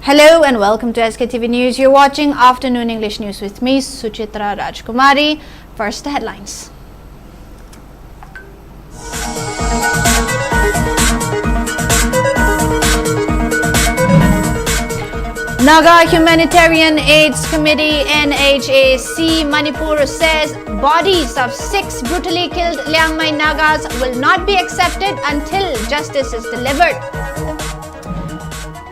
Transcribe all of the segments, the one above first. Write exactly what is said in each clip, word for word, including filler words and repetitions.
Hello and welcome to S K T V News. You're watching Afternoon English News with me, Suchitra Rajkumari. First, the headlines. Naga Humanitarian Aids Committee, N H A C, Manipur says bodies of six brutally killed Liangmai Nagas will not be accepted until justice is delivered.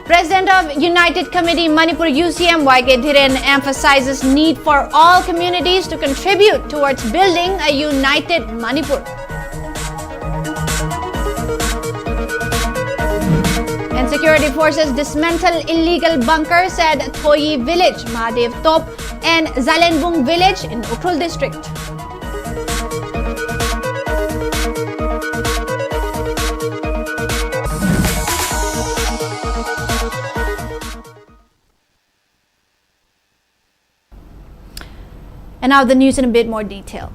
President of United Committee Manipur, U C M, Y K Dhiren emphasizes need for all communities to contribute towards building a united Manipur. And security forces dismantle illegal bunkers at Thoyi village, Mahadev Top, and Zalenbung village in Ukhrul district. And now the news in a bit more detail.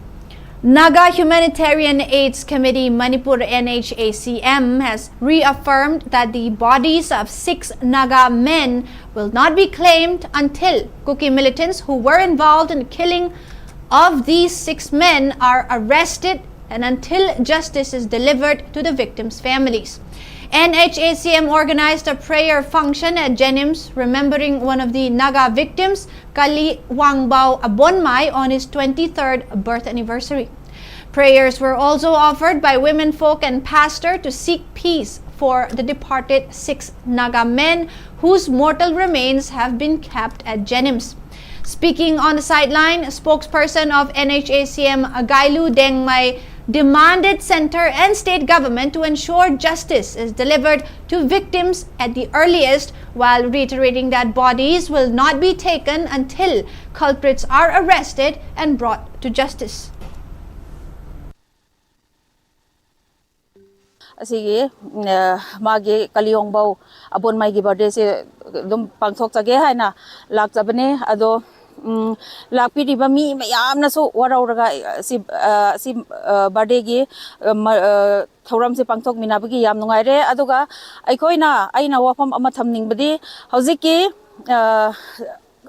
Naga Humanitarian Aids Committee Manipur, N H A C M, has reaffirmed that the bodies of six Naga men will not be claimed until Kuki militants who were involved in the killing of these six men are arrested and until justice is delivered to the victims' families. N H A C M organized a prayer function at JNIMS, remembering one of the Naga victims, Kali Wangbao Abonmai, on his twenty-third birth anniversary. Prayers were also offered by women folk and pastor to seek peace for the departed six Naga men whose mortal remains have been kept at JNIMS. Speaking on the sideline, spokesperson of N H A C M Gailu Dengmai demanded center and state government to ensure justice is delivered to victims at the earliest, while reiterating that bodies will not be taken until culprits are arrested and brought to justice. ꯑꯁꯤꯒꯤ, ꯑ, ꯃꯥꯒꯤ ꯀꯂꯤꯌꯣꯡꯕꯧ ꯑꯕꯣꯟꯃꯩꯒꯤ ꯕꯥꯔꯗꯦꯁꯦ ꯑꯗꯨꯝ ꯄꯥꯡꯊꯣꯛꯆꯒꯦ ꯍꯥꯏꯅ ꯂꯥꯛꯆꯕꯅꯦ꯫ ꯑꯗꯣ ꯎꯝ, ꯂꯥꯛꯄꯤꯔꯤꯕ ꯃꯤ ꯃꯌꯥꯝꯅꯁꯨ ꯋꯥꯔꯧꯔꯒ, ꯑ, ꯁꯤ, ꯑ, ꯁꯤ, ꯑ, ꯕꯥꯔꯗꯦꯒꯤ, ꯑ, ꯃ-, ꯑ, ꯊꯧꯔꯝꯁꯦ ꯄꯥꯡꯊꯣꯛꯃꯤꯟꯅꯕꯒꯤ ꯌꯥꯝ ꯅꯨꯡꯉꯥꯏꯔꯦ꯫ ꯑꯗꯨꯒ ꯑꯩꯈꯣꯏꯅ, ꯑꯩꯅ ꯋꯥꯐꯝ ꯑꯃ ꯊꯝꯅꯤꯡꯕꯗꯤ, ꯍꯧꯖꯤꯛꯀꯤ, ꯑ,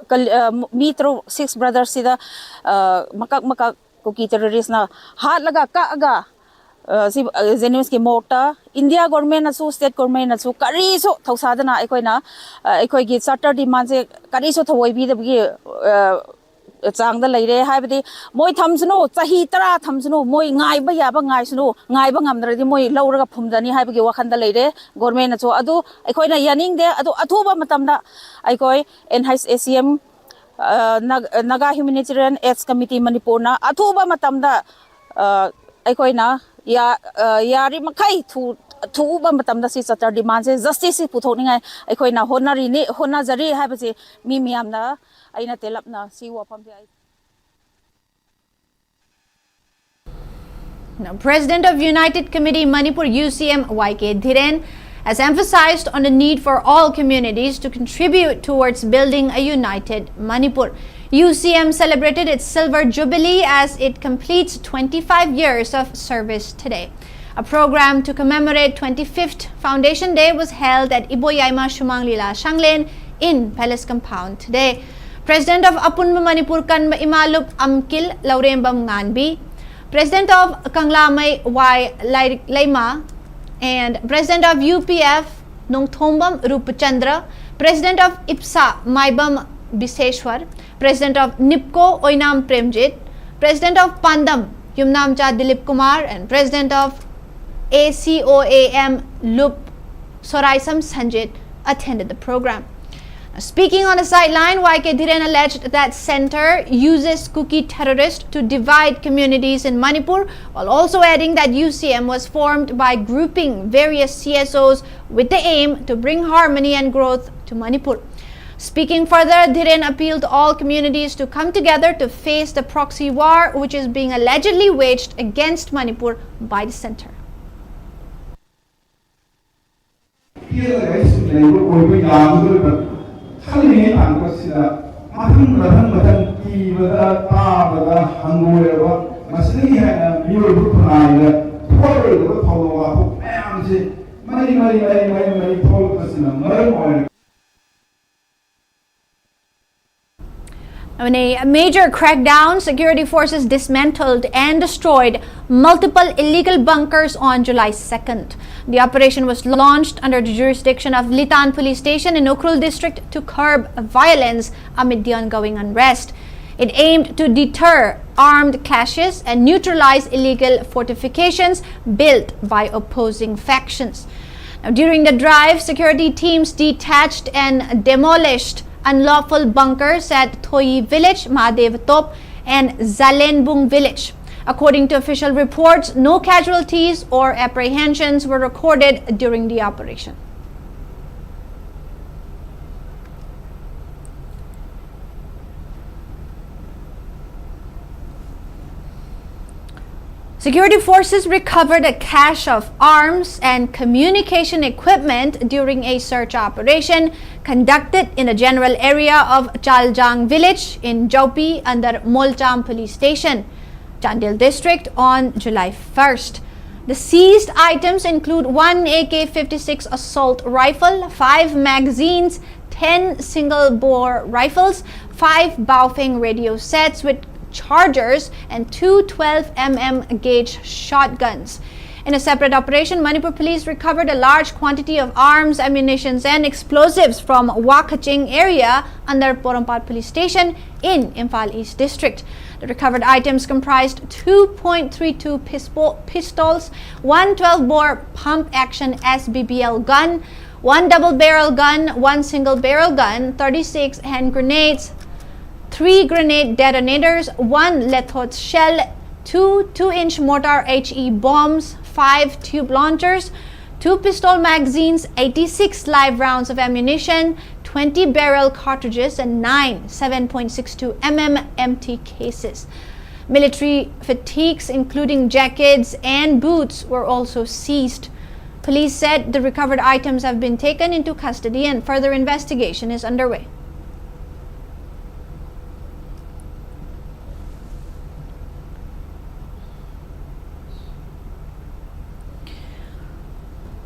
ꯀꯜ-, ꯑ, ꯃꯤ ꯇꯔꯨꯛ, six brothersꯁꯤꯗ, ꯑ, ꯃꯀꯛ ꯃꯀꯛ ꯀꯨꯀꯤ terroristꯅ ꯍꯥꯠꯂꯒ ꯀꯛꯑꯒ, ꯑ, ꯁꯤ, ꯑ, JNIMSꯀꯤ morgueꯇ India governmentꯅꯁꯨ, state governmentꯅꯁꯨ ꯀꯔꯤꯁꯨ ꯊꯧꯁꯥꯗꯅ ꯑꯩꯈꯣꯏꯅ, ꯑ, ꯑꯩꯈꯣꯏꯒꯤ charter demandꯁꯦ ꯀꯔꯤꯁꯨ ꯊꯧꯑꯣꯏꯕꯤꯗꯕꯒꯤ, ꯑ, ꯆꯥꯡꯗ ꯂꯩꯔꯦ꯫ ꯍꯥꯏꯕꯗꯤ ꯃꯣꯏ ꯊꯝꯁꯅꯨ, ꯆꯍꯤ ꯇꯔꯥ ꯊꯝꯁꯅꯨ, ꯃꯣꯏ ꯉꯥꯏꯕ ꯌꯥꯕ ꯉꯥꯏꯁꯅꯨ, ꯉꯥꯏꯕ ꯉꯝꯗ꯭ꯔꯗꯤ ꯃꯣꯏ ꯂꯧꯔꯒ ꯐꯨꯝꯖꯅꯤ ꯍꯥꯏꯕꯒꯤ ꯋꯥꯈꯜꯗ ꯂꯩꯔꯦ governmentꯅꯁꯨ꯫ ꯑꯗꯨ ꯑꯩꯈꯣꯏꯅ ꯌꯥꯅꯤꯡꯗꯦ꯫ ꯑꯗꯨ ꯑꯊꯨꯕ ꯃꯇꯝꯗ ꯑꯩꯈꯣꯏ NHACM, ꯑ, Nag-, Naga Humanitarian Aids Committee ꯃꯅꯤꯄꯨꯔꯅ ꯑꯊꯨꯕ ꯃꯇꯝꯗ, ꯑ, ꯑꯩꯈꯣꯏꯅ ꯌꯥ-, ꯑ, ꯌꯥꯔꯤꯃꯈꯩ ꯊꯨ-, ꯊꯨꯕ ꯃꯇꯝꯗ ꯁꯤ charter demandꯁꯦ, justiceꯁꯤ ꯄꯨꯊꯣꯛꯅꯤꯡꯉꯥꯏ ꯑꯩꯈꯣꯏꯅ ꯍꯣꯠꯅꯔꯤꯅꯤ, ꯍꯣꯠꯅꯖꯔꯤ ꯍꯥꯏꯕꯁꯤ ꯃꯤ ꯃꯌꯥꯝꯅ ꯑꯩꯅ ꯇꯦꯜꯂꯞꯅ ꯁꯤ ꯋꯥꯐꯝꯁꯦ ꯑꯩ Now, President of United Committee Manipur, UCM, YK Dhiren, has emphasized on the need for all communities to contribute towards building a united Manipur. UCM celebrated its silver jubilee as it completes twenty-five years of service today. A program to commemorate twenty-fifth Foundation Day was held at Iboyaima Shumanglila Shanglen in Palace Compound today. President of Apunba Manipur Kanba Imalup Amkil Laurembam Nganbi, President of Kanglamai Y Lai-, Laima, and President of UPF Nongthombam Rupachandra, President of IPSA Maibam Biseshwar, President of NIPCO Oinam Premjit, President of Pandam Yumnamcha Dilip Kumar, and President of ACOAM Lup Soraisam Sanjit attended the program. Speaking on the sideline, YK Dhiren alleged that center uses Kuki terrorists to divide communities in Manipur, while also adding that UCM was formed by grouping various CSOs with the aim to bring harmony and growth to Manipur. Speaking further, Dhiren appealed to all communities to come together to face the proxy war which is being allegedly waged against Manipur by the center. ꯄꯦꯜꯂꯒ ꯑꯩ ꯁꯨꯝ ꯂꯩꯕ ꯑꯣꯏꯕ ꯌꯥꯒꯗꯧꯔꯤꯕ꯭ꯔꯥ ꯈꯜꯂꯤꯉꯩ ꯇꯥꯡꯀꯛꯁꯤꯗ ꯃꯊꯪ ꯃꯊꯪ ꯃꯊꯪ ꯀꯤꯕꯗ ꯇꯥꯕꯗ ꯍꯪꯒꯣꯏꯔꯕ, ꯃꯁꯤꯗꯒꯤ ꯍꯦꯟꯅ ꯃꯤꯑꯣꯏꯕ ꯈꯨꯟꯅꯥꯏꯗ ꯊꯣꯛꯂꯣꯏꯗꯕ ꯊꯧꯗꯣꯛ ꯋꯥꯊꯣꯛ ꯃꯌꯥꯝꯁꯤ ꯃꯔꯤ ꯃꯔꯤ ꯃꯔꯤ ꯃꯔꯤ ꯃꯔꯤ ꯊꯣꯛꯂꯛꯄꯁꯤꯅ ꯃꯔꯝ ꯑꯣꯏꯔꯒ In a major crackdown, security forces dismantled and destroyed multiple illegal bunkers on July second. The operation was launched under the jurisdiction of Litan Police Station in Ukhrul district to curb violence amid the ongoing unrest. It aimed to deter armed clashes and neutralize illegal fortifications built by opposing factions. Now, during the drive, security teams detached and demolished unlawful bunkers at Thoyi village, Mahadev Top, and Zalenbung village. According to official reports, no casualties or apprehensions were recorded during the operation. Security forces recovered a cache of arms and communication equipment during a search operation conducted in the general area of Chaljang village in Jaupi under Molcham police station, Chandel district, on July first. The seized items include one A K fifty-six assault rifle, five magazines, ten single-bore rifles, five Baofeng radio sets with chargers, and two twelve M M gauge shotguns. In a separate operation, Manipur police recovered a large quantity of arms, ammunitions, and explosives from Wakaching area under Porompat police station in Imphal East district. The recovered items comprised two point three two pispo- pistols, one twelve-bore pump-action S B B L gun, one double-barrel gun, one single-barrel gun, thirty-six hand grenades, three grenade detonators, one lethot shell, two two-inch mortar H E bombs, five tube launchers, two pistol magazines, eighty-six live rounds of ammunition, twenty barrel cartridges, and nine seven point six two M M empty cases. Military fatigues, including jackets and boots, were also seized. Police said the recovered items have been taken into custody and further investigation is underway.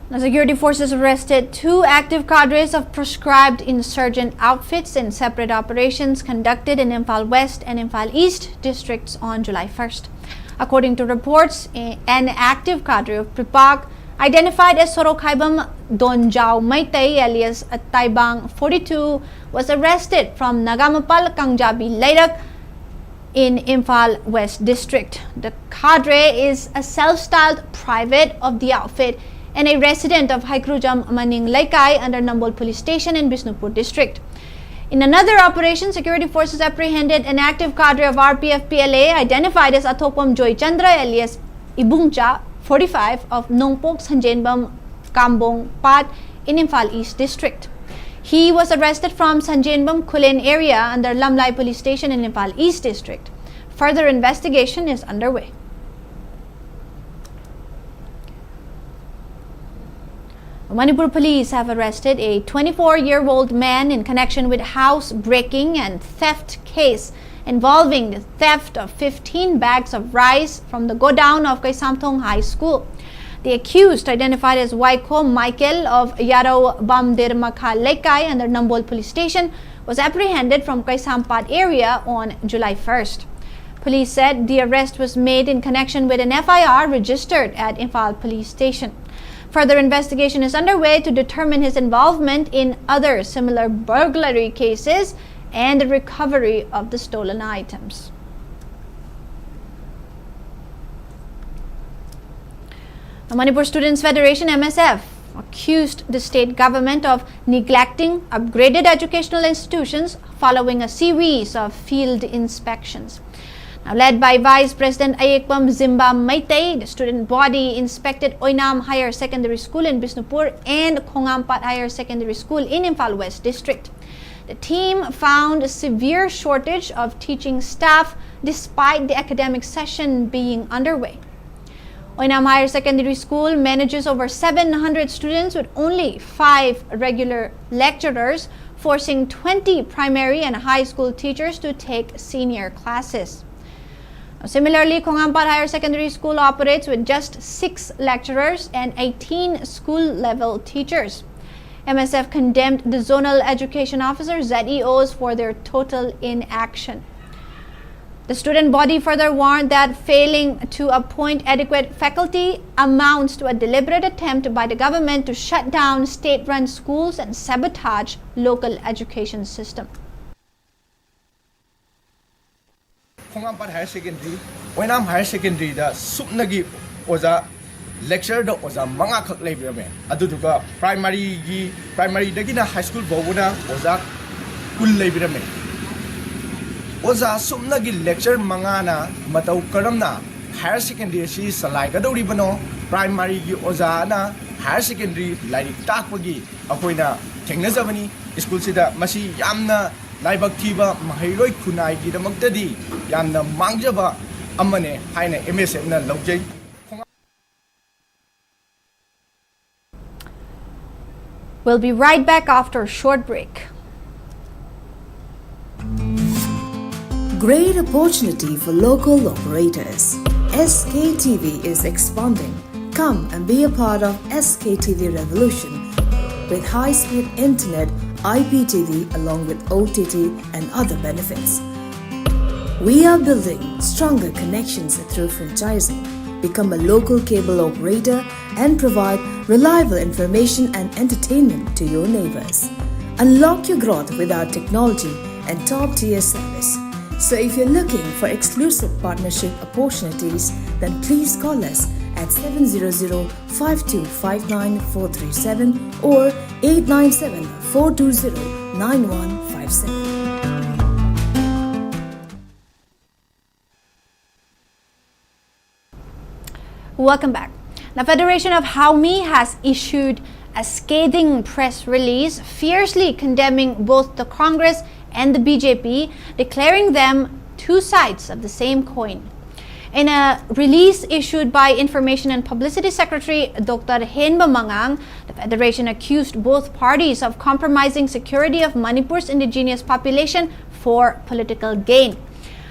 The security forces arrested two active cadres of proscribed insurgent outfits in separate operations conducted in Imphal West and Imphal East districts on July first. According to reports, an active cadre of PREPAK, identified as Sorokhaibam Donjao Meitei alias Taibang forty-two, was arrested from Nagamapal Kangjabi Leirak in Imphal West District. The cadre is a self-styled private of the outfit and a resident of Haikrujam Maning Leikai under Nambol Police Station in Bishnupur District. In another operation, security forces apprehended an active cadre of R P F P L A identified as Athokpam Joy Chandra alias Ibungcha, forty-five, of Nongpok Sanjenbam Kambong Pat in Imphal East District. He was arrested from Sanjenbam Khulen area under Lamlai Police Station in Imphal East District. Further investigation is underway. Manipur police have arrested a twenty-four-year-old man in connection with house breaking and theft case involving the theft of fifteen bags of rice from the godown of Kaisamthong High School. The accused, identified as Waikho Michael of Yarao Bamder Makha Leikai under Nambol Police Station, was apprehended from Kaisampat area on July first. Police said the arrest was made in connection with an F I R registered at Imphal Police Station. Further investigation is underway to determine his involvement in other similar burglary cases and the recovery of the stolen items. The Manipur Students Federation, M S F, accused the state government of neglecting upgraded educational institutions following a series of field inspections. Now, led by Vice President Ayekpam Zimba Meitei, the student body inspected Oinam Higher Secondary School in Bishnupur and Khongampat Higher Secondary School in Imphal West District. The team found a severe shortage of teaching staff despite the academic session being underway. Oinam Higher Secondary School manages over seven hundred students with only five regular lecturers, forcing twenty primary and high school teachers to take senior classes. Similarly, Khongampat Higher Secondary School operates with just six lecturers and eighteen school-level teachers. M S F condemned the zonal education officer, Z E Os, for their total inaction. The student body further warned that failing to appoint adequate faculty amounts to a deliberate attempt by the government to shut down state-run schools and sabotage local education system. Khongampat Higher Secondary, Oinam Higher Secondary ꯗ ꯁꯨꯞꯅꯒꯤ ꯑꯣꯖꯥ, lecture ꯗ ꯑꯣꯖꯥ ꯃꯉꯥꯈꯛ ꯂꯩꯕꯤꯔꯝꯃꯦ꯫ ꯑꯗꯨꯗꯨꯒ primary ꯒꯤ, primary ꯗꯒꯤꯅ high school ꯐꯥꯎꯕꯅ ꯑꯣꯖꯥ ꯀꯨꯟ ꯂꯩꯕꯤꯔꯝꯃꯦ꯫ ꯑꯣꯖꯥ ꯁꯨꯞꯅꯒꯤ lecture ꯃꯉꯥꯅ ꯃꯇꯧ ꯀꯔꯝꯅ higher secondary ꯑꯁꯤ ꯆꯂꯥꯏꯒꯗꯧꯔꯤꯕꯅꯣ? Primary ꯒꯤ ꯑꯣꯖꯥꯅ higher secondary ꯂꯥꯏꯔꯤꯛ ꯇꯥꯛꯄꯒꯤ ꯑꯩꯈꯣꯏꯅ ꯊꯦꯡꯅꯖꯕꯅꯤ꯫ ꯁ꯭ꯀꯨꯜꯁꯤꯗ ꯃꯁꯤ ꯌꯥꯝꯅ ꯂꯥꯏꯕꯛ ꯊꯤꯕ, ꯃꯍꯩꯔꯣꯏ ꯈꯨꯟꯅꯥꯏꯒꯤꯗꯃꯛꯇꯗꯤ ꯌꯥꯝꯅ ꯃꯥꯡꯖꯕ ꯑꯃꯅꯦ ꯍꯥꯏꯅ M S F ꯅ ꯂꯧꯖꯩ꯫ We'll be right back after a short break. Great opportunity for local operators. S K T V is expanding. Come and be a part of S K T V revolution with high-speed internet, I P T V along with O T T and other benefits. We are building stronger connections through franchising. Become a local cable operator and provide reliable information and entertainment to your neighbors. Unlock your growth with our technology and top-tier service. So if you're looking for exclusive partnership opportunities, then please call us at seven zero zero, five two five nine, four three seven or eight nine seven, four two zero, nine one five seven. Welcome back. The Federation of Haumi has issued a scathing press release, fiercely condemning both the Congress and the B J P, declaring them two sides of the same coin. In a release issued by Information and Publicity Secretary Doctor Henba Mangang, the federation accused both parties of compromising security of Manipur's indigenous population for political gain.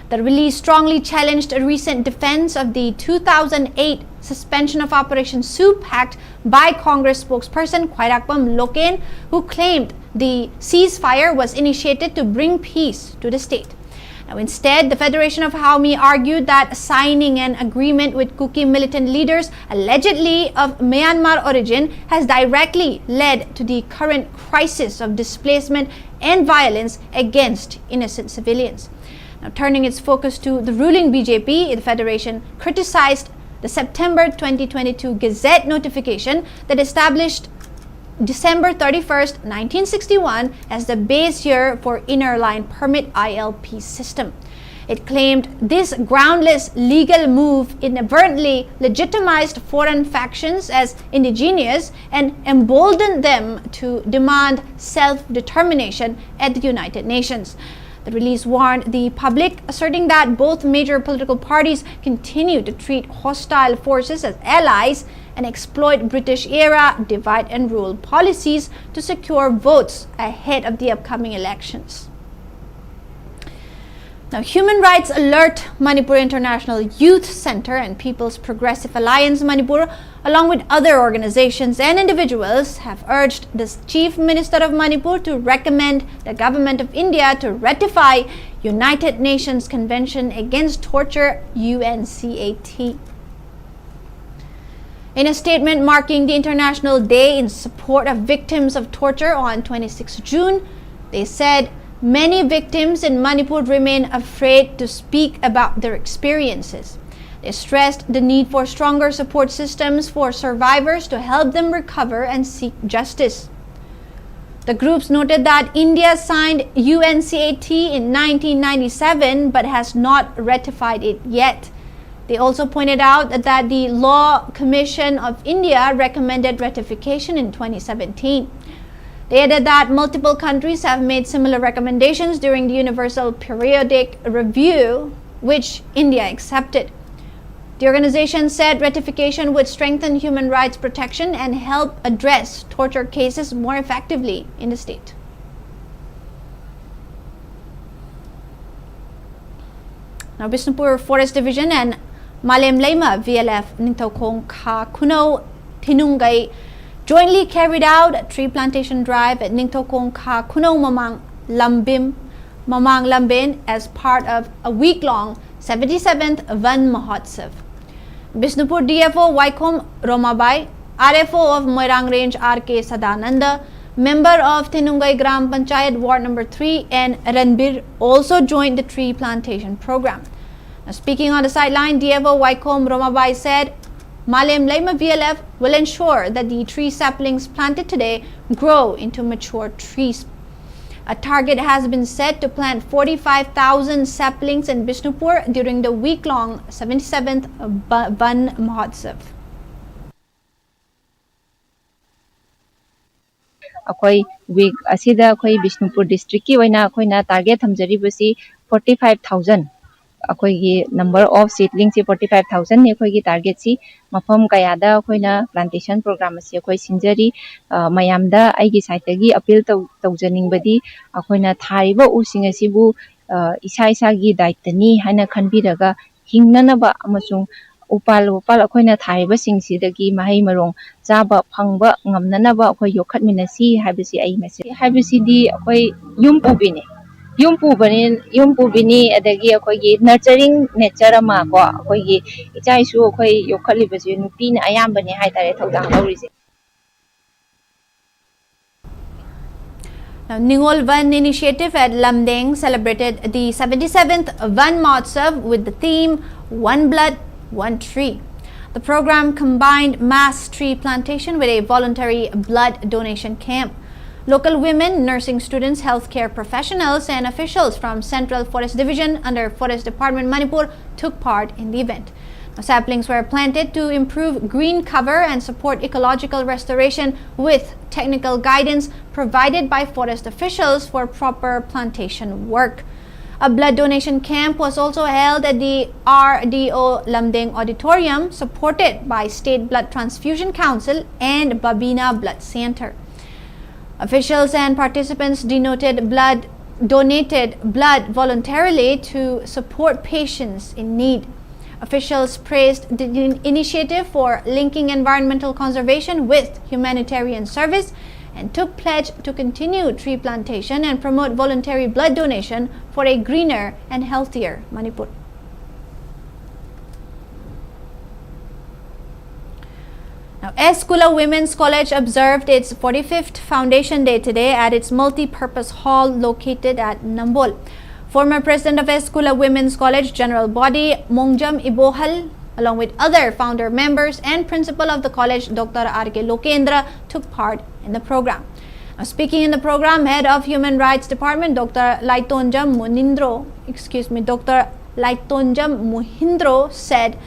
The release strongly challenged a recent defense of the two thousand eight Suspension of Operation Soup Pact by Congress spokesperson Khwairakpam Loken, who claimed the ceasefire was initiated to bring peace to the state. Now, instead, the Federation of Haomi argued that signing an agreement with Kuki militant leaders, allegedly of Myanmar origin, has directly led to the current crisis of displacement and violence against innocent civilians. Now, turning its focus to the ruling B J P, the Federation criticized the September twenty twenty-two Gazette notification that established December thirty-first, nineteen sixty-one as the base year for Inner Line Permit, I L P, system. It claimed this groundless legal move inadvertently legitimized foreign factions as indigenous and emboldened them to demand self-determination at the United Nations. The release warned the public, asserting that both major political parties continue to treat hostile forces as allies and exploit British-era divide and rule policies to secure votes ahead of the upcoming elections. Now, Human Rights Alert Manipur International Youth Center and People's Progressive Alliance Manipur, along with other organizations and individuals, have urged the Chief Minister of Manipur to recommend the Government of India to ratify United Nations Convention Against Torture, U N C A T. In a statement marking the International Day in Support of Victims of Torture on twenty-sixth June, they said many victims in Manipur remain afraid to speak about their experiences. They stressed the need for stronger support systems for survivors to help them recover and seek justice. The groups noted that India signed U N C A T in nineteen ninety-seven but has not ratified it yet. They also pointed out that the Law Commission of India recommended ratification in twenty seventeen. They added that multiple countries have made similar recommendations during the Universal Periodic Review, which India accepted. The organization said ratification would strengthen human rights protection and help address torture cases more effectively in the state. Now, Bishnupur Forest Division and Malem Leima V L F Ningthoukhong Kha Khunou Thinungai jointly carried out a tree plantation drive at Ningthoukhong Kha Khunou Mamang Lambim, Mamang Lambin as part of a week-long seventy-seventh Van Mahotsav. Bishnupur D F O Waikhom Romabai, R F O of Moirang Range R K Sadananda, member of Thinungai Gram Panchayat Ward number three and Ranbir also joined the tree plantation program. Now, speaking on the sideline, D F O Waikhom Romabai said, Malem Leima V L F will ensure that the tree saplings planted today grow into mature trees. A target has been set to plant forty-five thousand saplings in Bishnupur during the week-long seventy-seventh Ba- Van Mahotsav. ꯑꯩꯈꯣꯏ week ꯑꯁꯤꯗ ꯑꯩꯈꯣꯏ ꯕꯤꯁꯅꯨꯄꯨꯔ ꯗꯤꯁꯇ꯭ꯔꯤꯛꯀꯤ ꯑꯣꯏꯅ ꯑꯩꯈꯣꯏꯅ target ꯊꯝꯖꯔꯤꯕꯁꯤ forty five thousand, ꯑꯩꯈꯣꯏꯒꯤ number of ꯁꯤꯗꯂꯤꯡꯁꯤ forty five ꯊꯥꯎꯖꯟꯅꯤ ꯑꯩꯈꯣꯏꯒꯤ ꯇꯥꯔꯒꯦꯠꯁꯤ꯫ ꯃꯐꯝ ꯀꯌꯥꯗ ꯑꯩꯈꯣꯏꯅ ꯄ꯭ꯂꯥꯟꯇꯦꯁꯟ ꯄ꯭ꯔꯣꯒ꯭ꯔꯥꯝ ꯑꯁꯤ ꯑꯩꯈꯣꯏ ꯁꯤꯟꯖꯔꯤ꯫ ꯑ, ꯃꯌꯥꯝꯗ ꯑꯩꯒꯤ ꯁꯥꯏꯠꯇꯒꯤ ꯑꯄꯤꯜ ꯇꯧ- ꯇꯧꯖꯅꯤꯡꯕꯗꯤ, ꯑꯩꯈꯣꯏꯅ ꯊꯥꯔꯤꯕ ꯎꯁꯤꯡ ꯑꯁꯤꯕꯨ, ꯑ, ꯏꯁꯥ ꯏꯁꯥꯒꯤ ꯗꯥꯏꯇꯅꯤ ꯍꯥꯏꯅ ꯈꯟꯕꯤꯔꯒ, ꯍꯤꯡꯅꯅꯕ ꯑꯃꯁꯨꯡ ꯎꯄꯥꯜ ꯋꯥꯄꯥꯜ ꯑꯩꯈꯣꯏꯅ ꯊꯥꯔꯤꯕꯁꯤꯡꯁꯤꯗꯒꯤ ꯃꯍꯩ ꯃꯔꯣꯡ ꯆꯥꯕ ꯐꯪꯕ ꯉꯝꯅꯅꯕ ꯑꯩꯈꯣꯏ ꯌꯣꯛꯈꯠꯃꯤꯟꯅꯁꯤ ꯍꯥꯏꯕꯁꯤ ꯑꯩ ꯃꯁꯤ ꯍꯥꯏꯕꯁꯤꯗꯤ ꯑꯩꯈꯣꯏ ꯌꯨꯝ ꯄꯨꯕꯤꯅꯤ꯫ ꯌꯨꯝ ꯄꯨꯕꯅꯤ, ꯌꯨꯝ ꯄꯨꯕꯤꯅꯤ, ꯑꯗꯒꯤ ꯑꯩꯈꯣꯏꯒꯤ ꯅꯔꯆꯔꯤꯡ ꯅꯦꯆꯔ ꯑꯃ ꯀꯣ, ꯑꯩꯈꯣꯏꯒꯤ ꯏꯆꯥ ꯏꯁꯨ ꯑꯩꯈꯣꯏ ꯌꯣꯛꯈꯠꯂꯤꯕꯁꯦ ꯅꯨꯄꯤꯅ ꯑꯌꯥꯝꯕꯅꯦ ꯍꯥꯏꯇꯥꯔꯦ ꯊꯧꯗꯥꯡ ꯂꯧꯔꯤꯁꯦ꯫ Now, Ningol Van Initiative at Lamdeng celebrated the seventy-seventh Van Mahotsav with the theme One Blood, One Tree. The program combined mass tree plantation with a voluntary blood donation camp. Local women, nursing students, healthcare professionals, and officials from Central Forest Division under Forest Department Manipur took part in the event. Saplings were planted to improve green cover and support ecological restoration with technical guidance provided by forest officials for proper plantation work. A blood donation camp was also held at the R D O Lamdeng Auditorium, supported by State Blood Transfusion Council and Babina Blood Center. Officials and participants denoted blood donated blood voluntarily to support patients in need. Officials praised the in- initiative for linking environmental conservation with humanitarian service and took pledge to continue tree plantation and promote voluntary blood donation for a greener and healthier Manipur. Now, S Kula Women's College observed its forty-fifth Foundation Day today at its multi-purpose hall located at Nambol. Former president of S Kula Women's College General Body, Mongjam Ibohal, along with other founder members and principal of the college, Doctor R K Lokendra, took part in the program. Now, speaking in the program, head of Human Rights Department, Doctor Laitonjam Munindro, excuse me, Doctor Laitonjam Muhindro said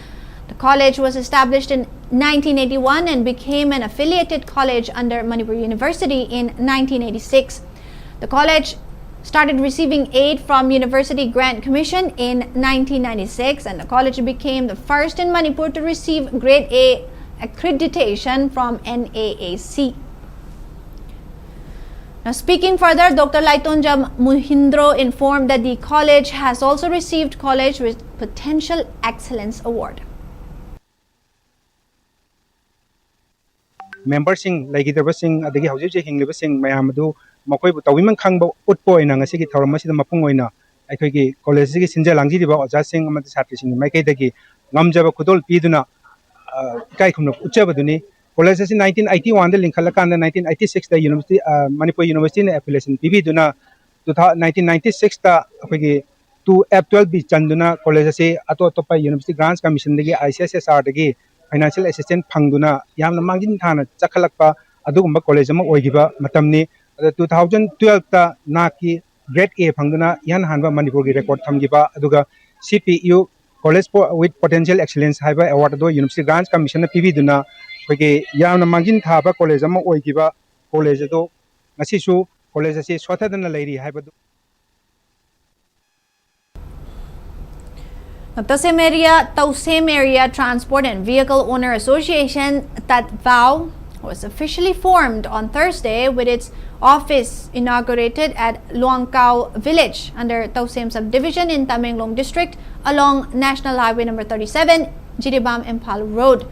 the college was established in nineteen eighty-one and became an affiliated college under Manipur University in nineteen eighty-six. The college started receiving aid from University Grant Commission in nineteen ninety-six, and the college became the first in Manipur to receive grade A accreditation from N A A C. Now, speaking further, Doctor Laitonjam Muhindro informed that the college has also received College with Potential Excellence Award. ꯃꯦꯝꯕꯔꯁꯤꯡ, ꯂꯩꯈꯤꯗꯕꯁꯤꯡ, ꯑꯗꯒꯤ ꯍꯧꯖꯤꯛ ꯍꯧꯖꯤꯛ ꯍꯤꯡꯂꯤꯕꯁꯤꯡ ꯃꯌꯥꯝ ꯑꯗꯨ ꯃꯈꯣꯏꯕꯨ ꯇꯧꯕꯤꯃꯟ ꯈꯪꯕ ꯎꯠꯄ ꯑꯣꯏꯅ ꯉꯁꯤꯒꯤ ꯊꯧꯔꯝ ꯑꯁꯤꯗ ꯃꯄꯨꯡ ꯑꯣꯏꯅ ꯑꯩꯈꯣꯏꯒꯤ ꯀꯣꯂꯦꯖ ꯑꯁꯤꯒꯤ ꯁꯤꯟꯖ ꯂꯥꯡꯖꯔꯤꯕ ꯑꯣꯖꯥꯁꯤꯡ ꯑꯃꯗꯤ ꯁꯥꯇ꯭ꯔꯁꯤꯡꯒꯤ ꯃꯥꯏꯀꯩꯗꯒꯤ ꯉꯝꯖꯕ ꯈꯨꯗꯣꯜ ꯄꯤꯗꯨꯅ, ꯑ, ꯏꯀꯥꯏ ꯈꯨꯝꯅꯕ ꯎꯠꯆꯕꯗꯨꯅꯤ꯫ ꯀꯣꯂꯦꯖ ꯑꯁꯤ ꯅꯥꯏꯟꯇꯤꯟ ꯑꯩꯠꯇꯤ ꯋꯥꯟꯗ ꯂꯤꯡꯈꯠꯂꯀꯥꯟꯗ ꯅꯥꯏꯟꯇꯤꯟ ꯑꯩꯠꯇꯤ ꯁꯤꯛꯁꯇ ꯌꯨꯅꯤꯚꯔꯁꯤꯇꯤ, ꯑ, ꯃꯅꯤꯄꯨꯔ ꯌꯨꯅꯤꯚꯔꯁꯤꯇꯤꯅ ꯑꯦꯐꯤꯂꯤꯌꯦꯁꯟ ꯄꯤꯕꯤꯗꯨꯅ, ꯇꯨ ꯊꯥꯎ-, ꯅꯥꯏꯟꯇꯤꯟ ꯅꯥꯏꯟꯇꯤ ꯁꯤꯛꯁꯇ ꯑꯩꯈꯣꯏꯒꯤ ꯇꯨ ꯑꯦꯞ ꯇꯨꯋꯦꯜꯐ ꯕꯤ ꯆꯟꯗꯨꯅ ꯀꯣꯂꯦꯖ ꯑꯁꯤ ꯑꯇꯣꯞ ꯑꯇꯣꯞꯄ university grants ꯀꯃꯤꯁꯟꯗꯒꯤ, I C S S ꯑꯥꯔꯗꯒꯤ financial assistance ꯐꯪꯗꯨꯅ ꯌꯥꯝꯅ ꯃꯥꯡꯖꯤꯟ ꯊꯥꯅ ꯆꯠꯈꯠꯂꯛꯄ ꯑꯗꯨꯒꯨꯝꯕ ꯀꯣꯂꯦꯖ ꯑꯃ ꯑꯣꯏꯈꯤꯕ ꯃꯇꯝꯅꯤ꯫ ꯑꯗ ꯇꯨ ꯊꯥꯎꯖꯟ ꯇꯨꯋꯦꯜꯐꯇ ꯅꯥꯛꯀꯤ ꯒ꯭ꯔꯦꯗ ꯑꯦ ꯐꯪꯗꯨꯅ ꯏꯍꯥꯟ ꯍꯥꯟꯕ ꯃꯅꯤꯄꯨꯔꯒꯤ ꯔꯦꯀꯣꯔꯗ ꯊꯝꯈꯤꯕ, ꯑꯗꯨꯒ C P U college for with potential excellence ꯍꯥꯏꯕ ꯑꯦꯋꯥꯔꯗ ꯑꯗꯨ ꯌꯨꯅꯤꯚꯔꯁꯤꯇꯤ ꯒ꯭ꯔꯥꯟꯁ ꯀꯃꯤꯁꯟꯅ ꯄꯤꯕꯤꯗꯨꯅ ꯑꯩꯈꯣꯏꯒꯤ ꯌꯥꯝꯅ ꯃꯥꯡꯖꯤꯟ ꯊꯥꯕ ꯀꯣꯂꯦꯖ ꯑꯃ ꯑꯣꯏꯈꯤꯕ ꯀꯣꯂꯦꯖ ꯑꯗꯨ ꯉꯁꯤꯁꯨ ꯀꯣꯂꯦꯖ ꯑꯁꯤ ꯁꯣꯠꯊꯗꯅ ꯂꯩꯔꯤ ꯍꯥꯏꯕꯗꯨ꯫ Tasem area, Tausem Area Transport and Vehicle Owner Association, Tatvao, was officially formed on Thursday, with its office inaugurated at Luangkau village under Tousem subdivision in Tamenglong district along National Highway number thirty-seven, Jiribam Imphal Road.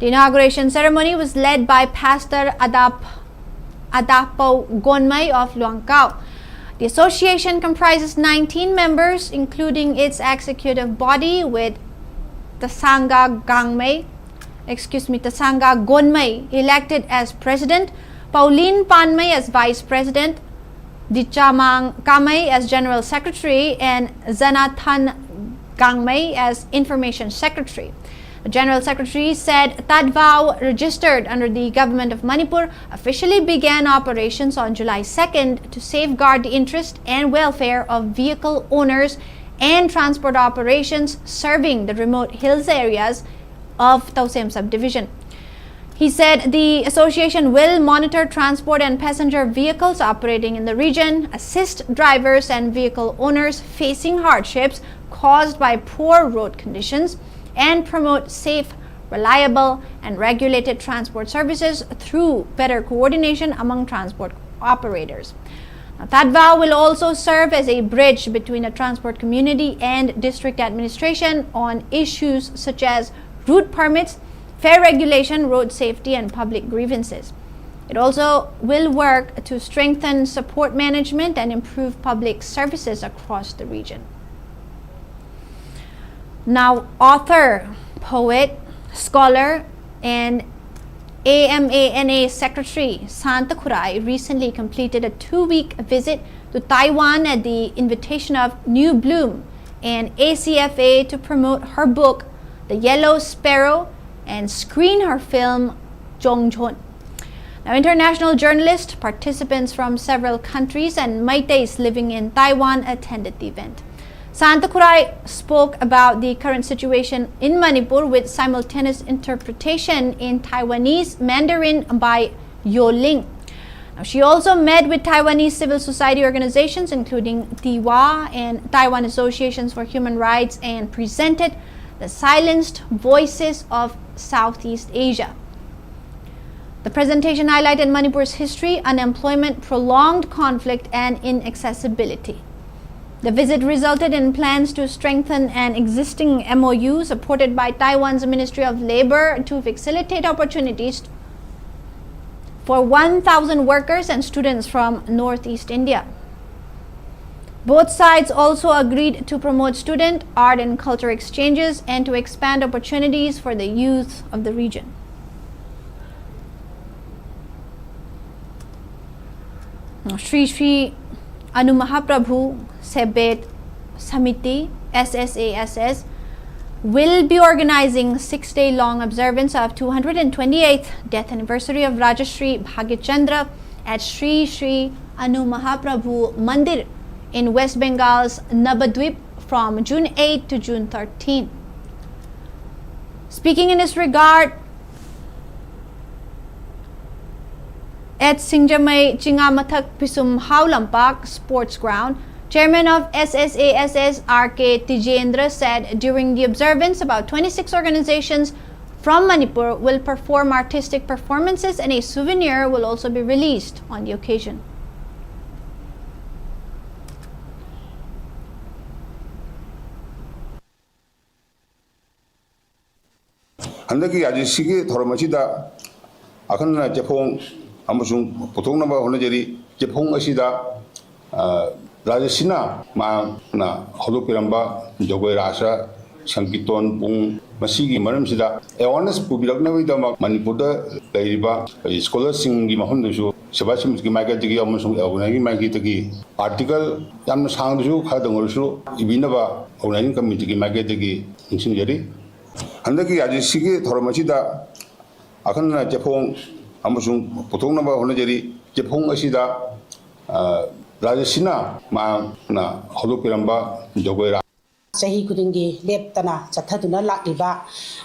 The inauguration ceremony was led by Pastor Adap Adapo Gonmei of Luangkau. The association comprises nineteen members, including its executive body, with Tasanga Gangmei, excuse me, Tasanga Gonmei, elected as president, Pauline Panmei as vice president, Dichamang Kamei as general secretary, and Zanathan Gangmei as information secretary. The general secretary said Tadvao, registered under the government of Manipur, officially began operations on July second to safeguard the interest and welfare of vehicle owners and transport operations serving the remote hills areas of Tousem subdivision. He said the association will monitor transport and passenger vehicles operating in the region, assist drivers and vehicle owners facing hardships caused by poor road conditions, and promote safe, reliable, and regulated transport services through better coordination among transport operators. Now, Tadvao will also serve as a bridge between the transport community and district administration on issues such as route permits, fare regulation, road safety, and public grievances. It also will work to strengthen support management and improve public services across the region. Now, author, poet, scholar, and AMANA Secretary Santa Khurai recently completed a two-week visit to Taiwan at the invitation of New Bloom, an ACFA, to promote her book, The Yellow Sparrow, and screen her film, Jongjon. Now, international journalists, participants from several countries, and Meiteis living in Taiwan attended the event. Santa Khurai spoke about the current situation in Manipur with simultaneous interpretation in Taiwanese Mandarin by Yo Ling. Now, she also met with Taiwanese civil society organizations, including TIWA and Taiwan Associations for Human Rights, and presented The Silenced Voices of Southeast Asia. The presentation highlighted Manipur's history, unemployment, prolonged conflict, and inaccessibility. The visit resulted in plans to strengthen an existing M O U supported by Taiwan's Ministry of Labor to facilitate opportunities for one thousand workers and students from Northeast India. Both sides also agreed to promote student, art, and culture exchanges and to expand opportunities for the youth of the region. Sri Sri Anu Mahaprabhu Sebet Samiti, S S A S S, will be organizing six-day long observance of two hundred twenty-eighth death anniversary of Rajashri Bhagyachandra at Sri Sri Anu Mahaprabhu Mandir in West Bengal's Nabadwip from June eighth to June thirteenth. Speaking in this regard, at Singjamei Chingamathak Pisum Haulampak Sports Ground, Chairman of S S A S S R K Tijendra said during the observance, about twenty-six organizations from Manipur will perform artistic performances and a souvenir will also be released on the occasion. ꯍꯟꯗꯛꯀꯤ ꯔꯥꯖ꯭ꯌꯁꯤꯒꯤ ꯊꯧꯔꯝ ꯑꯁꯤꯗ ꯑꯈꯟꯅꯅ ꯆꯦꯐꯣꯡ ꯑꯃꯁꯨꯡ ꯄꯨꯊꯣꯛꯅꯕ ꯍꯣꯠꯅꯖꯔꯤ꯫ ꯆꯦꯐꯣꯡ ꯑꯁꯤꯗ, ꯑ, ꯔꯥꯖ꯭ꯌꯁꯤꯅ ꯃꯍꯥꯛꯅ ꯍꯧꯗꯣꯛꯄꯤꯔꯝꯕ ꯖꯒꯣꯏ ꯔꯥꯁ, ꯁꯪꯀꯤꯔꯇꯣꯟ ꯄꯨꯡ, ꯃꯁꯤꯒꯤ ꯃꯔꯝꯁꯤꯗ awareness ꯄꯨꯕꯤꯔꯛꯅꯕꯒꯤꯗꯃꯛ ꯃꯅꯤꯄꯨꯔꯗ ꯂꯩꯔꯤꯕ ꯑꯩꯈꯣꯏ ꯁ꯭ꯀꯣꯂꯔꯁꯤꯡꯒꯤ ꯃꯐꯝꯗꯁꯨ ꯁꯦꯕꯥ ꯁꯤꯃꯤꯇꯤꯒꯤ ꯃꯥꯏꯀꯩꯗꯒꯤ ꯑꯃꯁꯨꯡ ꯑꯣꯔꯒꯅꯥꯏꯖꯤꯡ ꯃꯥꯏꯀꯩꯗꯒꯤ article ꯌꯥꯝꯅ ꯁꯥꯡꯗ꯭ꯔꯁꯨ ꯈꯔꯗꯪ ꯑꯣꯏꯔꯁꯨ ꯏꯕꯤꯅꯕ ꯑꯣꯔꯒꯅꯥꯏꯖꯤꯡ ꯀꯃꯤꯇꯤꯒꯤ ꯃꯥꯏꯀꯩꯗꯒꯤ ꯅꯤꯡꯁꯤꯡꯖꯔꯤ꯫ ꯍꯟꯗꯛꯀꯤ ꯔꯥꯖ꯭ꯌꯁꯤꯒꯤ ꯊꯧꯔꯝ ꯑꯁꯤꯗ ꯑꯈꯟꯅꯅ ꯆꯦꯐꯣꯡ ꯑꯃꯁꯨꯡ ꯄꯨꯊꯣꯛꯅꯕ ꯍꯣꯠꯅꯖꯔꯤ꯫ ꯆꯦꯐꯣꯡ ꯑꯁꯤꯗ, ꯑ, ꯔꯥꯖ꯭ꯌꯁꯤꯅ ꯃꯍꯥꯛꯅ ꯍꯧꯗꯣꯛꯄꯤꯔꯝꯕ ꯖꯒꯣꯏ ꯔꯥ- ꯆꯍꯤ ꯈꯨꯗꯤꯡꯒꯤ ꯂꯦꯞꯇꯅ ꯆꯠꯊꯗꯨꯅ ꯂꯥꯛꯂꯤꯕ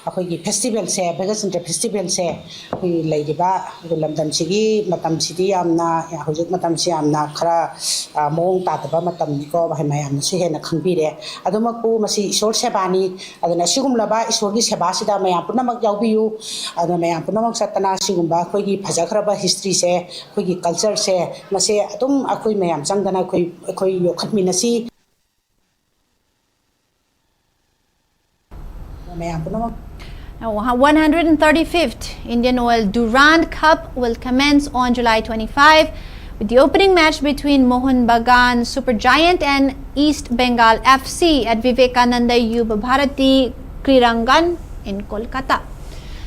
ꯑꯩꯈꯣꯏꯒꯤ ꯐꯦꯁꯇꯤꯚꯦꯜꯁꯦ, ꯚꯥꯒ꯭ꯌꯆꯟꯗ꯭ꯔ ꯐꯦꯁꯇꯤꯚꯦꯜꯁꯦ, ꯑꯩꯈꯣꯏ ꯂꯩꯔꯤꯕ ꯑꯩꯈꯣꯏ ꯂꯝꯗꯝꯁꯤꯒꯤ ꯃꯇꯝꯁꯤꯗꯤ ꯌꯥꯝꯅ, ꯍꯧꯖꯤꯛ ꯃꯇꯝꯁꯤ ꯌꯥꯝꯅ ꯈꯔ, ꯑ, ꯃꯑꯣꯡ ꯇꯥꯗꯕ ꯃꯇꯝꯅꯤꯀꯣ, ꯃꯌꯥꯝꯅꯁꯨ ꯍꯦꯟꯅ ꯈꯪꯕꯤꯔꯦ꯫ ꯑꯗꯨꯃꯛꯄꯨ ꯃꯁꯤ ꯏꯁꯣꯔ ꯁꯦꯕꯥꯅꯤ꯫ ꯑꯗꯨꯅ ꯑꯁꯤꯒꯨꯝꯂꯕ ꯏꯁꯣꯔꯒꯤ ꯁꯦꯕꯥꯁꯤꯗ ꯃꯌꯥꯝ ꯄꯨꯝꯅꯃꯛ ꯌꯥꯎꯕꯤꯌꯨ꯫ ꯑꯗꯨꯅ ꯃꯌꯥꯝ ꯄꯨꯝꯅꯃꯛ ꯆꯠꯇꯅ ꯁꯤꯒꯨꯝꯕ ꯑꯩꯈꯣꯏꯒꯤ ꯐꯖꯈ꯭ꯔꯕ ꯍꯤꯁꯇ꯭ꯔꯤꯁꯦ, ꯑꯩꯈꯣꯏꯒꯤ ꯀꯜꯆꯔꯁꯦ, ꯃꯁꯦ ꯑꯗꯨꯝ ꯑꯩꯈꯣꯏ ꯃꯌꯥꯝ ꯆꯪꯗꯅ ꯑꯩꯈꯣꯏ, ꯑꯩꯈꯣꯏ ꯌꯣꯛꯈꯠꯃꯤꯟꯅꯁꯤ꯫ ꯃꯌꯥꯝ ꯄꯨꯝꯅꯃꯛ꯫ Now, one hundred thirty-fifth Indian Oil Durand Cup will commence on July twenty-five, with the opening match between Mohun Bagan Super Giant and East Bengal F C at Vivekananda Yuva Bharati Krirangan in Kolkata.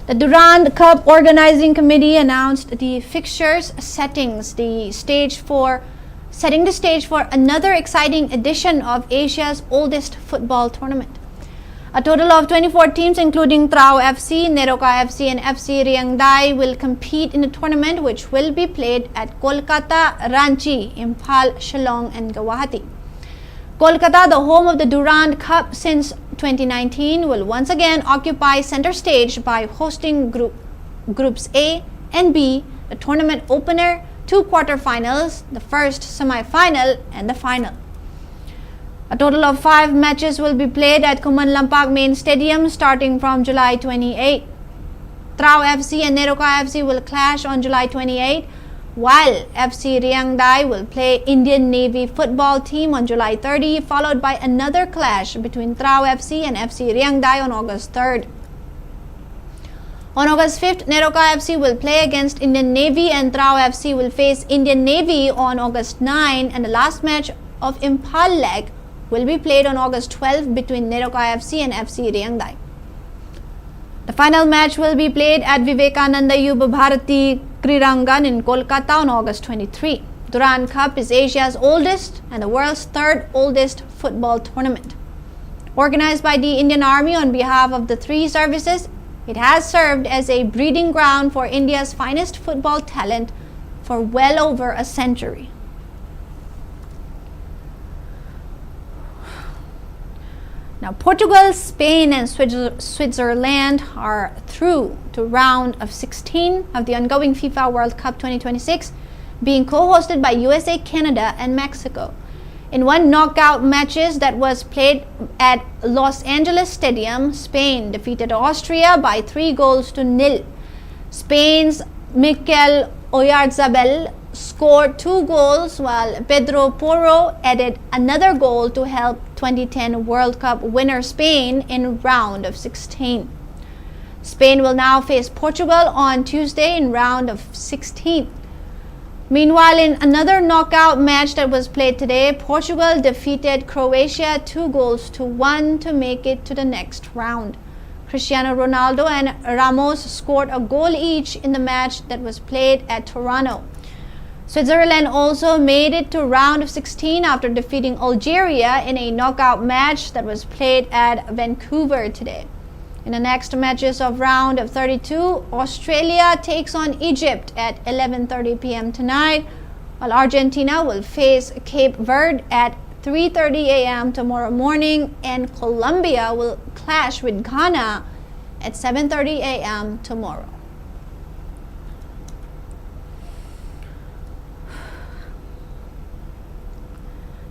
The Durand Cup Organizing Committee announced the fixtures settings, the stage for setting the stage for another exciting edition of Asia's oldest football tournament. A total of twenty-four teams, including Trao F C, Neroka F C, and F C Riangdai, will compete in the tournament, which will be played at Kolkata, Ranchi, Imphal, Shillong, and Guwahati. Kolkata, the home of the Durand Cup since twenty nineteen, will once again occupy center stage by hosting group, Groups A and B, the tournament opener, two quarterfinals, the first semi-final, and the final. A total of five matches will be played at Khuman Lampak Main Stadium starting from July twenty-eight. Trao F C and Neroka F C will clash on July twenty-eight, while F C Riangdai will play Indian Navy football team on July thirty, followed by another clash between Trao F C and F C Riangdai on August third. On August fifth, Neroka F C will play against Indian Navy and Trao F C will face Indian Navy on August nine, and the last match of Imphal leg will be played on August twelfth between Neroka F C and F C Riangdai. The final match will be played at Vivekananda Yuva Bharati Krirangan in Kolkata on August twenty-three. Durand Cup is Asia's oldest and the world's third oldest football tournament. Organized by the Indian Army on behalf of the three services, it has served as a breeding ground for India's finest football talent for well over a century. Now, Portugal, Spain, and Switzer- Switzerland are through to round of sixteen of the ongoing FIFA World Cup twenty twenty-six, being co-hosted by U S A, Canada, and Mexico. In one knockout matches that was played at Los Angeles Stadium, Spain defeated Austria by three goals to nil. Spain's Mikel Oyarzabal scored two goals, while Pedro Porro added another goal to help twenty ten World Cup winner Spain in round of sixteen. Spain will now face Portugal on Tuesday in round of sixteen. Meanwhile, in another knockout match that was played today, Portugal defeated Croatia two goals to one to make it to the next round. Cristiano Ronaldo and Ramos scored a goal each in the match that was played at Toronto. Switzerland also made it to round of sixteen after defeating Algeria in a knockout match that was played at Vancouver today. In the next matches of round of thirty-two, Australia takes on Egypt at eleven thirty p m tonight, while Argentina will face Cape Verde at three thirty a m tomorrow morning, and Colombia will clash with Ghana at seven thirty a m tomorrow.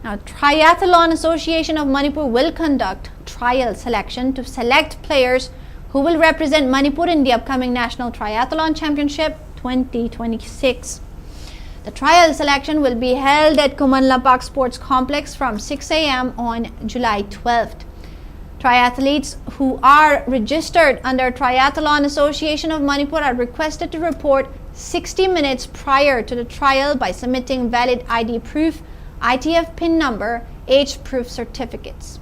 Now, Triathlon Association of Manipur will conduct trial selection to select players who will represent Manipur in the upcoming National Triathlon Championship twenty twenty-six. The trial selection will be held at Khuman Lampak Sports Complex from six a m on July twelfth. Triathletes who are registered under Triathlon Association of Manipur are requested to report sixty minutes prior to the trial by submitting valid I D proof, I T F pin number, age proof certificates.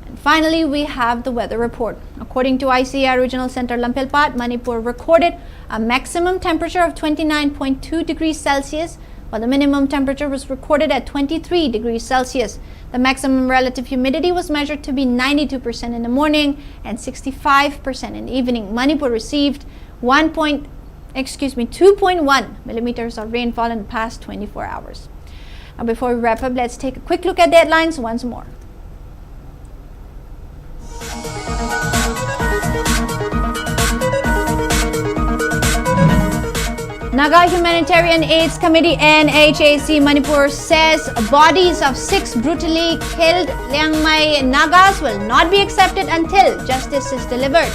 And finally, we have the weather report. According to I C A R Regional Center Lamphel Pat, Manipur recorded a maximum temperature of twenty-nine point two degrees Celsius, while the minimum temperature was recorded at twenty-three degrees Celsius. The maximum relative humidity was measured to be ninety-two percent in the morning and sixty-five percent in the evening. Manipur received one point excuse me, two point one millimeters of rainfall in the past twenty-four hours. Now, before we wrap up, let's take a quick look at the headlines once more. Naga Humanitarian Aids Committee, N H A C, Manipur says bodies of six brutally killed Liangmai Nagas will not be accepted until justice is delivered.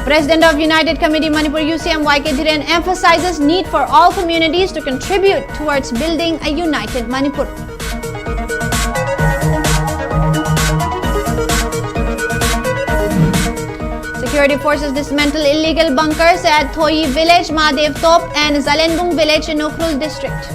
President of United Committee Manipur, U C M, Y K Dhiren emphasizes need for all communities to contribute towards building a united Manipur. Security forces dismantle illegal bunkers at Thoyi village, Mahadev Top, and Zalenbung village in Ukhrul district.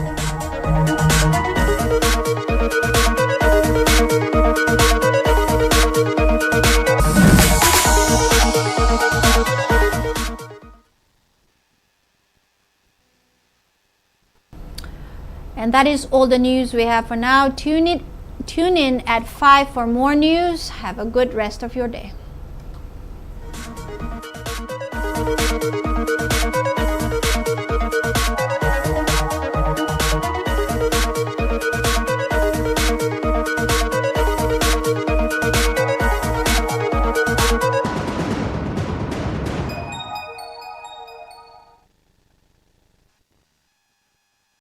And that is all the news we have for now. Tune in, tune in at five for more news. Have a good rest of your day.